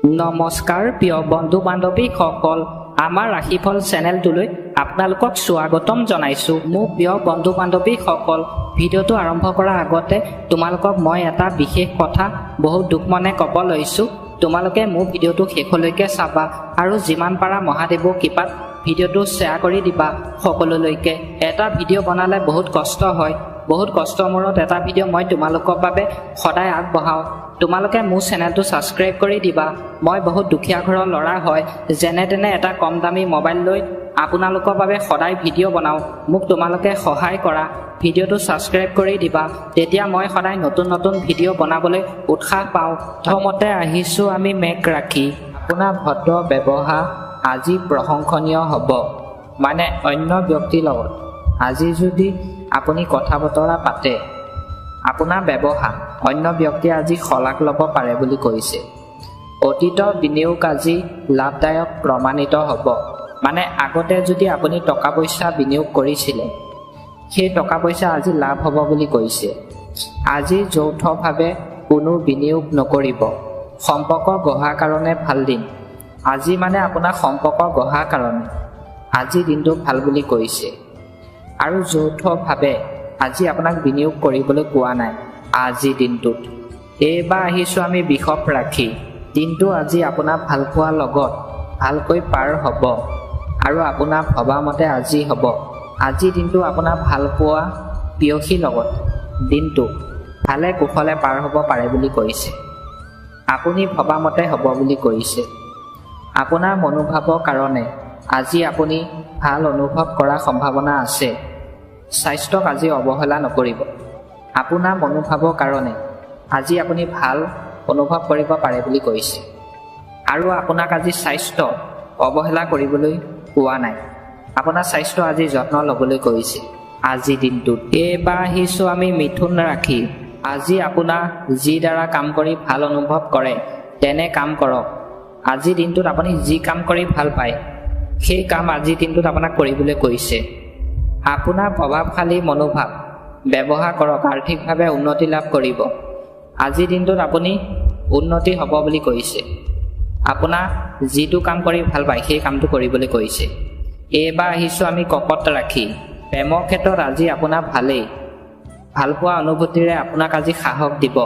নমস্কাৰ প্ৰিয় বন্ধু বান্ধৱীসকল, আমাৰ ৰাশিফল চেনেলটোলৈ আপোনালোকক স্বাগতম জনাইছোঁ। মোৰ প্ৰিয় বন্ধু বান্ধৱীসকল, ভিডিঅ'টো আৰম্ভ কৰাৰ আগতে তোমালোকক মই এটা বিশেষ কথা বহুত দুখ মনে ক'ব লৈছোঁ। তোমালোকে মোৰ ভিডিঅ'টো শেষলৈকে চাবা আৰু যিমান পাৰা মহাদেৱৰ কৃপাত ভিডিঅ'টো শ্বেয়াৰ কৰি দিবা সকলোলৈকে। এটা ভিডিঅ' বনালে বহুত কষ্ট হয়, বহুত কষ্টৰ মূৰত এটা ভিডিঅ' মই তোমালোকৰ বাবে সদায় আগবঢ়াওঁ। তোমালোকে মোৰ চেনেলটো ছাবস্ক্ৰাইব কৰি দিবা। মই বহুত দুখীয়া ঘৰৰ ল'ৰা হয়, যেনে তেনে এটা কম দামী মোবাইল লৈ আপোনালোকৰ বাবে সদায় ভিডিঅ' বনাওঁ। মোক তোমালোকে সহায় কৰা, ভিডিঅ'টো ছাবস্ক্ৰাইব কৰি দিবা, তেতিয়া মই সদায় নতুন নতুন ভিডিঅ' বনাবলৈ উৎসাহ পাওঁ। প্ৰথমতে আহিছোঁ আমি মেঘ ৰাশি। আপোনাৰ ভদ্ৰ ব্যৱহাৰ আজি প্ৰশংসনীয় হ'ব। মানে অন্য ব্যক্তিৰ লগত আজি যদি আপুনি কথা বতৰা পাতে, আপোনাৰ ব্যৱহাৰ অন্য ব্যক্তিয়ে আজি শলাগ ল'ব পাৰে বুলি কৈছে। অতীতৰ বিনিয়োগ আজি লাভদায়ক প্ৰমাণিত হ'ব। মানে আগতে যদি আপুনি টকা পইচা বিনিয়োগ কৰিছিলে, সেই টকা পইচা আজি লাভ হ'ব বুলি কৈছে। আজি যৌথভাৱে কোনো বিনিয়োগ নকৰিব। সম্পৰ্ক গঢ়াৰ কাৰণে ভাল দিন আজি। মানে আপোনাৰ সম্পৰ্ক গঢ়াৰ কাৰণে আজি দিনটো ভাল বুলি কৈছে। আৰু যৌথভাৱে আজি আপোনাক বিনিয়োগ কৰিবলৈ কোৱা নাই আজিৰ দিনটোত। এইবাৰ আহিছোঁ আমি বৃষভ ৰাশি। দিনটো আজি আপোনাৰ ভালপোৱাৰ লগত ভালকৈ পাৰ হ'ব আৰু আপোনাৰ ভবা মতে আজি হ'ব। আজিৰ দিনটো আপোনাৰ ভালপোৱা প্ৰেয়সীৰ লগত দিনটো ভালে কুশলে পাৰ হ'ব পাৰে বুলি কৈছে। আপুনি ভবা মতে হ'ব বুলি কৈছে। আপোনাৰ মনোভাৱৰ কাৰণে আজি আপুনি ভাল অনুভৱ কৰাৰ সম্ভাৱনা আছে। স্বাস্থ্যক আজি অৱহেলা নকৰিব। আপোনাৰ মনোভাৱৰ কাৰণে আজি আপুনি ভাল অনুভৱ কৰিব পাৰে বুলি কৈছে। আৰু আপোনাক আজি স্বাস্থ্য অৱহেলা কৰিবলৈ কোৱা নাই। আপোনাৰ স্বাস্থ্য আজি যত্ন ল'বলৈ কৈছে আজিৰ দিনটোত। এইবাৰ আহিছোঁ আমি মিথুন ৰাশি। আজি আপোনাৰ যি দ্বাৰা কাম কৰি ভাল অনুভৱ কৰে, তেনে কাম কৰক। আজিৰ দিনটোত আপুনি যি কাম কৰি ভাল পায়, সেই কাম আজিৰ দিনটোত আপোনাক কৰিবলৈ কৈছে। আপোনাৰ প্ৰভাৱশালী মনোভাৱ ব্যৱহাৰ কৰক, আৰ্থিকভাৱে উন্নতি লাভ কৰিব। আজিৰ দিনটোত আপুনি উন্নতি হ'ব বুলি কৈছে। আপোনাৰ যিটো কাম কৰি ভাল পায়, সেই কামটো কৰিবলৈ কৈছে। এইবাৰ আহিছোঁ আমি কৰ্কট ৰাশি। প্ৰেমৰ ক্ষেত্ৰত আজি আপোনাৰ ভালেই। ভালপোৱা অনুভূতিৰে আপোনাক আজি সাহস দিব।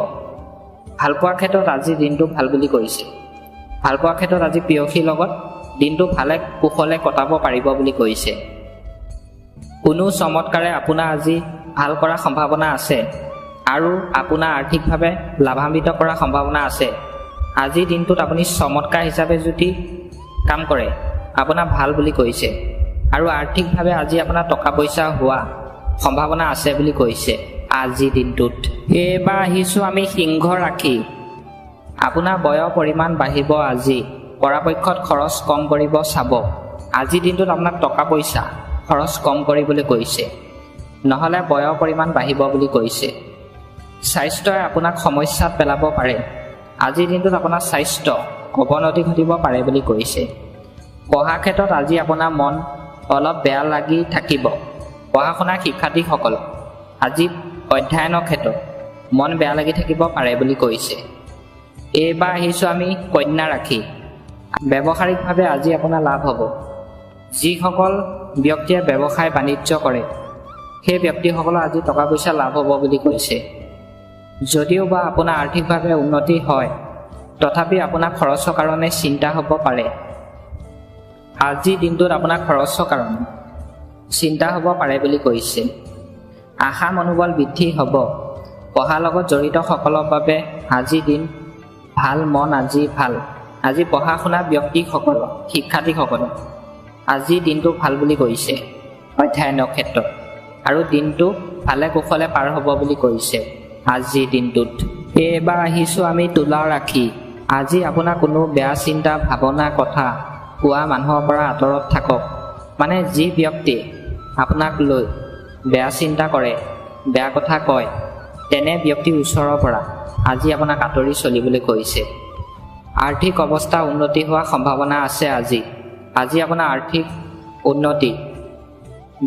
ভালপোৱাৰ ক্ষেত্ৰত আজিৰ দিনটো ভাল বুলি কৈছে। ভালপোৱাৰ ক্ষেত্ৰত আজি প্ৰেয়সীৰ লগত দিনটো ভালে কুশলে কটাব পাৰিব বুলি কৈছে। কোনো চমৎকাৰে আপোনাৰ আজি ভাল কৰাৰ সম্ভাৱনা আছে আৰু আপোনাৰ আৰ্থিকভাৱে লাভান্বিত কৰাৰ সম্ভাৱনা আছে। আজিৰ দিনটোত আপুনি চমৎকাৰ হিচাপে যদি কাম কৰে, আপোনাৰ ভাল বুলি কৈছে। আৰু আৰ্থিকভাৱে আজি আপোনাৰ টকা পইচা হোৱা সম্ভাৱনা আছে বুলি কৈছে আজিৰ দিনটোত। এইবাৰ আহিছোঁ আমি সিংহ ৰাশি। আপোনাৰ বয়ৰ পৰিমাণ বাঢ়িব আজি। পৰাপক্ষত খৰচ কম কৰিব চাব। আজিৰ দিনটোত আপোনাক টকা পইচা খৰচ কম কৰিবলৈ কৈছে, নহ'লে বয়ৰ পৰিমাণ বাঢ়িব বুলি কৈছে। স্বাস্থ্যই আপোনাক সমস্যাত পেলাব পাৰে। আজিৰ দিনটোত আপোনাৰ স্বাস্থ্য অৱনতি ঘটিব পাৰে বুলি কৈছে। পঢ়া ক্ষেত্ৰত আজি আপোনাৰ মন অলপ বেয়া লাগি থাকিব। পঢ়া শুনা শিক্ষাৰ্থীসকল আজি অধ্যয়নৰ ক্ষেত্ৰত মন বেয়া লাগি থাকিব পাৰে বুলি কৈছে। এইবাৰ আহিছোঁ আমি কন্যা ৰাশি। ব্যৱসায়িকভাৱে আজি আপোনাৰ লাভ হ'ব। যিসকল ব্যক্তিয়ে ব্যৱসায় বাণিজ্য কৰে, সেই ব্যক্তিসকলৰ আজি টকা পইচা লাভ হ'ব বুলি কৈছে। যদিও বা আপোনাৰ আৰ্থিকভাৱে উন্নতি হয়, তথাপি আপোনাৰ খৰচৰ কাৰণে চিন্তা হ'ব পাৰে। আজিৰ দিনটোত আপোনাৰ খৰচৰ কাৰণে চিন্তা হ'ব পাৰে বুলি কৈছে। আশা মনোবল বৃদ্ধি হ'ব। পঢ়াৰ লগত জড়িতসকলৰ বাবে আজিৰ দিন ভাল। মন আজি ভাল। আজি পঢ়া শুনা ব্যক্তিসকল, শিক্ষাৰ্থীসকল আজিৰ দিনটো ভাল বুলি কৈছে অধ্যয়নৰ ক্ষেত্ৰত আৰু দিনটো ভালে কুশলে পাৰ হ'ব বুলি কৈছে আজিৰ দিনটোত। এইবাৰ আহিছোঁ আমি তুলা ৰাশি। আজি আপোনাৰ কোনো বেয়া চিন্তা ভাৱনা কথা কোৱা মানুহৰ পৰা আঁতৰত থাকক। মানে যি ব্যক্তি আপোনাক লৈ বেয়া চিন্তা কৰে, বেয়া কথা কয়, তেনে ব্যক্তিৰ ওচৰৰ পৰা আজি আপোনাক আঁতৰি চলিবলৈ কৈছে। আৰ্থিক অৱস্থা উন্নতি হোৱাৰ সম্ভাৱনা আছে আজি। আজি আপোনাৰ আৰ্থিক উন্নতি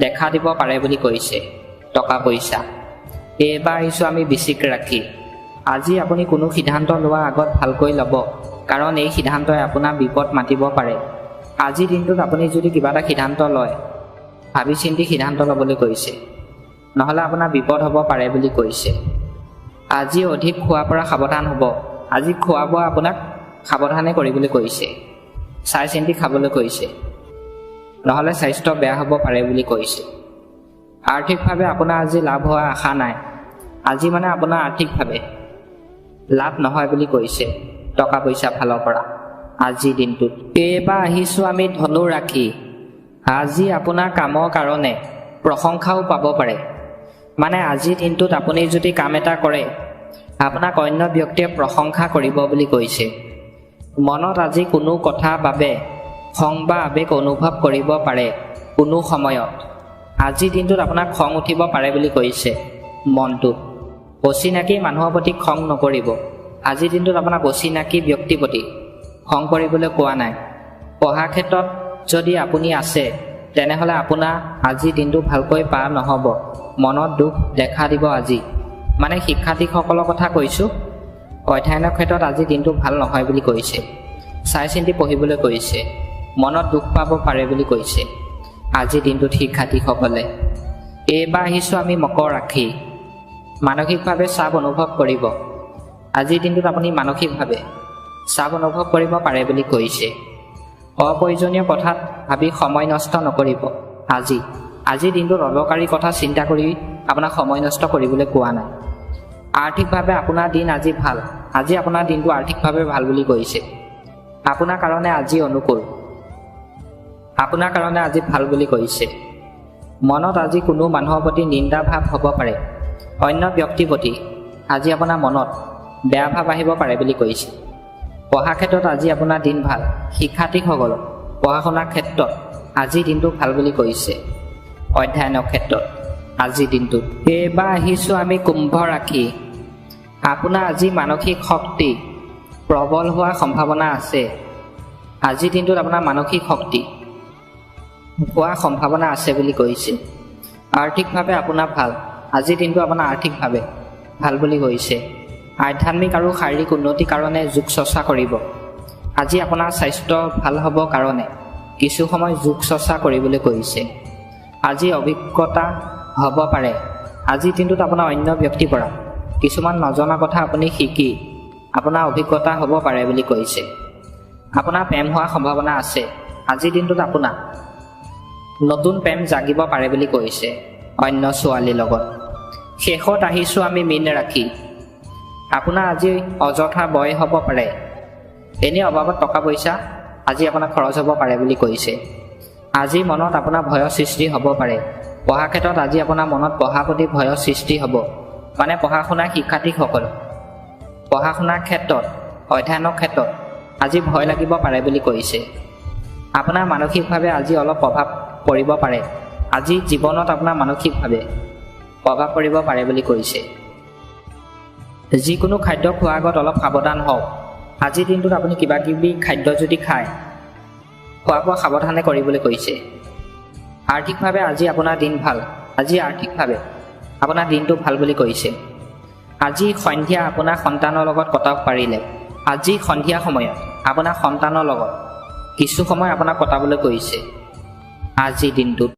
দেখা দিব পাৰে বুলি কৈছে, টকা পইচা। এইবাৰ আহিছোঁ আমি বৃশ্চিক ৰাশি। আজি আপুনি কোনো সিদ্ধান্ত লোৱাৰ আগত ভালকৈ ল'ব। কাৰণ এই সিদ্ধান্তই আপোনাৰ বিপদ মাতিব পাৰে। আজিৰ দিনটোত আপুনি যদি কিবা এটা সিদ্ধান্ত লয়, ভাবি চিন্তি সিদ্ধান্ত ল'বলৈ কৈছে, নহ'লে আপোনাৰ বিপদ হ'ব পাৰে বুলি কৈছে। আজি অধিক খোৱাৰ পৰা সাৱধান হ'ব। আজি খোৱা বোৱা আপোনাক সাৱধানে কৰিবলৈ কৈছে, চাই চিন্তি খাবলৈ কৈছে, নহ'লে স্বাস্থ্য বেয়া হ'ব পাৰে বুলি কৈছে। আৰ্থিকভাৱে আপোনাৰ আজি লাভ হোৱাৰ আশা নাই। আজি মানে আপোনাৰ আৰ্থিকভাৱে লাভ নহয় বুলি কৈছে, টকা পইচা ফালৰ পৰা আজিৰ দিনটোত। এইবাৰ আহিছোঁ আমি ধনু ৰাশি। আজি আপোনাৰ কামৰ কাৰণে প্ৰশংসাও পাব পাৰে। মানে আজিৰ দিনটোত আপুনি যদি কাম এটা কৰে, আপোনাক অন্য ব্যক্তিয়ে প্ৰশংসা কৰিব বুলি কৈছে। মনত আজি কোনো কথাৰ বাবে খং বা আৱেগ অনুভৱ কৰিব পাৰে কোনো সময়ত। আজিৰ দিনটোত আপোনাক খং উঠিব পাৰে বুলি কৈছে মনটোত। অচিনাকি মানুহৰ প্ৰতি খং নকৰিব। আজিৰ দিনটোত আপোনাক অচিনাকি ব্যক্তিৰ প্ৰতি খং কৰিবলৈ কোৱা নাই। পঢ়াৰ ক্ষেত্ৰত যদি আপুনি আছে, তেনেহ'লে আপোনাৰ আজিৰ দিনটো ভালকৈ পাৰ নহ'ব, মনত দুখ দেখা দিব আজি। মানে শিক্ষাৰ্থীসকলৰ কথা কৈছোঁ, অধ্যয়নৰ ক্ষেত্ৰত আজিৰ দিনটো ভাল নহয় বুলি কৈছে। চাই চিন্তি পঢ়িবলৈ কৈছে, মনত দুখ পাব পাৰে বুলি কৈছে আজিৰ দিনটোত শিক্ষাৰ্থীসকলে। এইবাৰ আহিছোঁ আমি মকৰ ৰাশি। মানসিকভাৱে চাপ অনুভৱ কৰিব। আজিৰ দিনটোত আপুনি মানসিকভাৱে চাপ অনুভৱ কৰিব পাৰে বুলি কৈছে। অপ্ৰয়োজনীয় কথাত ভাবি সময় নষ্ট নকৰিব আজি। আজিৰ দিনটোত অদৰকাৰী কথা চিন্তা কৰি আপোনাক সময় নষ্ট কৰিবলৈ কোৱা নাই। আৰ্থিকভাৱে আপোনাৰ দিন আজি ভাল। আজি আপোনাৰ দিনটো আৰ্থিকভাৱে ভাল বুলি কৈছে। আপোনাৰ কাৰণে আজি অনুকূল, আপোনাৰ কাৰণে আজি ভাল বুলি কৈছে। মনত আজি কোনো মানুহৰ প্ৰতি নিন্দা ভাৱ হ'ব পাৰে। অন্য ব্যক্তিৰ প্ৰতি আজি আপোনাৰ মনত বেয়া ভাৱ আহিব পাৰে বুলি কৈছে। পঢ়া ক্ষেত্ৰত আজি আপোনাৰ দিন ভাল। শিক্ষাৰ্থীসকলক পঢ়া শুনাৰ ক্ষেত্ৰত আজিৰ দিনটো ভাল বুলি কৈছে, অধ্যয়নৰ ক্ষেত্ৰত আজিৰ দিনটোত। এইবাৰ আহিছোঁ আমি কুম্ভ ৰাশি। আপোনাৰ আজি মানসিক শক্তি প্ৰবল হোৱাৰ সম্ভাৱনা আছে। আজিৰ দিনটোত আপোনাৰ মানসিক শক্তি হোৱাৰ সম্ভাৱনা আছে বুলি কৈছে। আৰ্থিকভাৱে আপোনাৰ ভাল। আজিৰ দিনটো আপোনাৰ আৰ্থিকভাৱে ভাল বুলি কৈছে। আধ্যাত্মিক আৰু শাৰীৰিক উন্নতিৰ কাৰণে যোগ চৰ্চা কৰিব। আজি আপোনাৰ স্বাস্থ্য ভাল হ'ব কাৰণে কিছু সময় যোগ চৰ্চা কৰিবলৈ কৈছে। আজি অভিজ্ঞতা হ'ব পাৰে। আজিৰ দিনটোত আপোনাৰ অন্য ব্যক্তিৰ পৰা কিছুমান নজনা কথা আপুনি শিকি আপোনাৰ অভিজ্ঞতা হ'ব পাৰে বুলি কৈছে। আপোনাৰ প্ৰেম হোৱাৰ সম্ভাৱনা আছে। আজিৰ দিনটোত আপোনাৰ নতুন প্ৰেম জাগিব পাৰে বুলি কৈছে অন্য ছোৱালীৰ লগত। শেষত আহিছোঁ আমি মীন ৰাশি। আপোনাৰ আজি অযথা ব্যয় হ'ব পাৰে। এনেই অভাৱত টকা পইচা আজি আপোনাৰ খৰচ হ'ব পাৰে বুলি কৈছে। আজি মনত আপোনাৰ ভয়ৰ সৃষ্টি হ'ব পাৰে। পঢ়া ক্ষেত্ৰত আজি আপোনাৰ মনত পঢ়াৰ প্ৰতি ভয়ৰ সৃষ্টি হ'ব। মানে পঢ়া শুনা শিক্ষাৰ্থীসকল পঢ়া শুনাৰ ক্ষেত্ৰত, অধ্যয়নৰ ক্ষেত্ৰত আজি ভয় লাগিব পাৰে বুলি কৈছে। আপোনাৰ মানসিকভাৱে আজি অলপ প্ৰভাৱ পৰিব পাৰে। আজি জীৱনত আপোনাৰ মানসিকভাৱে প্ৰভাৱ পৰিব পাৰে বুলি কৈছে। যিকোনো খাদ্য খোৱাৰ আগত অলপ সাৱধান হওক। আজিৰ দিনটোত আপুনি কিবা কিবি খাদ্য যদি খায়, খোৱা বোৱা সাৱধানে কৰিবলৈ কৈছে। আৰ্থিকভাৱে আজি আপোনাৰ দিন ভাল। আজি আৰ্থিকভাৱে আপোনাৰ দিনটো ভাল বুলি কৈছে। আজি সন্ধিয়া আপোনাৰ সন্তানৰ লগত কটাব পাৰিলে, আজি সন্ধিয়া সময়ত আপোনাৰ সন্তানৰ লগত কিছু সময় আপোনাক কটাবলৈ কৈছে আজিৰ দিনটোত।